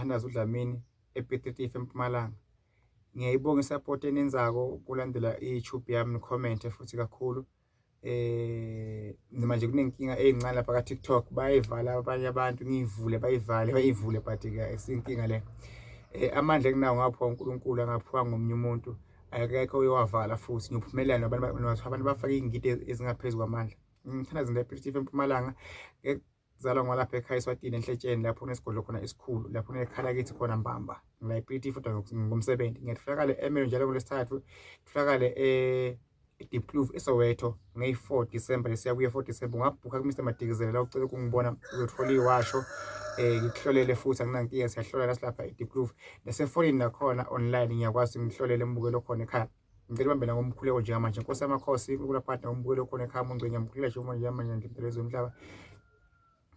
Mthandazo uDlamini ePiet Retief eMpumalanga. Ngiyayibonga i-support enenzako kulandela i-YouTube yami ni-comment futhi kakhulu. Noma nje kunenkinga ezincane lapha ka TikTok bayayivala abanye abantu ngiyivule bayivale bayivule but ke asinkinga le. Amandla enginawo ngapha uNkulunkulu angaphiwa ngomunye umuntu akekho oyowavala futhi ngiyophumelela nabantu abantu bafake iy'ngidi ezingaphezulu kwamandla. Ngithanda izinto ePiet Retief eMpumalanga. Zalwa ngwalapha ekhaya eSwatini enhletsheni lapho kunesigodlo khona esikhulu lapho kunekhala kithi khona mbamba ngila ePiet futhi ngomsebenzi ngiyatholakala eMelo njalo ngolwesithathu ngitholakale e-Diepkloof eSoweto ngeyi-4 December lesiya kuye 4 December ungabhukha ku-Mr Madikizela la ucela ukungibona uzothola iwasho ngikuhlolele futhi anginankinga siyahlola la silapha eDiepkloof nasefonini nakhona online ngiyakwazi ngihlolele umbukelo khona ekhaya. Ngicela ubambe la ngomkhuleko njengamanje Nkosi yamakhosi uNkulunkulu aphathe ngombukelo okhona ekhaya mungcwe ngiyamkhulekela Jehova njengamanje ngidlela ezomhlaba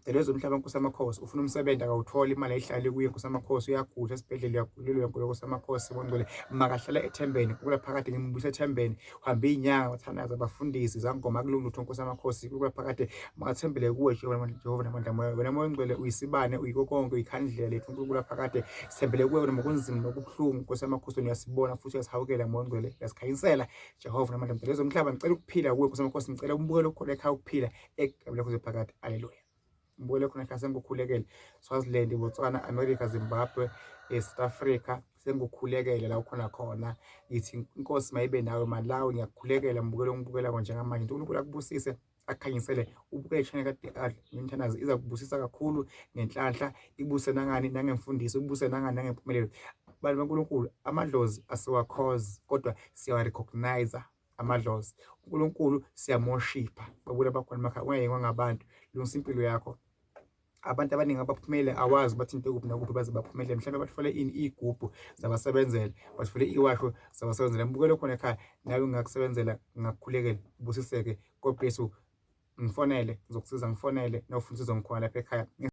Dela ezomhlaba Nkosi yamakhosi ufuna umsebenzi akawutholi imali ayihlale kuye Nkosi yamakhosi uyagula esibhedlela uyagulelwa Nkosi yamakhosi bongcwele makahlala ethembeni kula phakade ngimbuyisa ethembeni uhambe inyanga wathandaza abafundisi zangoma akulungi lutho Nkosi yamakhosi kula phakade makathembele kuwe Jehova Jehova namandla moya wena moya ongcwele uyisibane uyiko konke uyikhandlela lethu uNkulunkulu phakade sithembele kuwe noma kunzima noma kubuhlungu Nkosi yamakhosi uyasibona futhi uyasihawukela moya ongcwele uyasikhanyisela Jehova namandla mdala ezomhlaba ngicela ukuphila kuwe Nkosi yamakhosi ngicela umbukelo okhona ekhaya ukuphila egameni lakho phakade haleluya mbukelo khona ekhaya sengikukhulekele Swaziland Botswana America Zimbabwe South Africa sengikukhulekele la ukhona khona ngithi inkosi mayibe nawe Malawi ngiyakukhulekela mbukelo ongibukela njengamanje uNkulunkulu akubusise akukhanyisele ubuke i-channel ka-DR Mthandazo iza kubusisa kakhulu ngenhlanhla ikubuse nangani nangemfundiso ikubuse nangani nangempumelelo bantu baNkulunkulu amadlozi asiwakhozi kodwa siyawa-recognize amadlozi uNkulunkulu siyamoshipha babula bakhona emakhaya ungayengwa ngabantu lungisa impilo yakho abantu abaningi abaphumele awazi bathi into kuphi nakuphi baze baphumelele mhlawumbe bathole ini iy'gubhu zabasebenzela bathole iwasho zabasebenzela mbukele khona ekhaya nawe ngingakusebenzela ngingakukhulekela ubusiseke God bless you ngifonele ngizokusiza ngifonele nawufuna usizo ngikhona lapha ekhaya.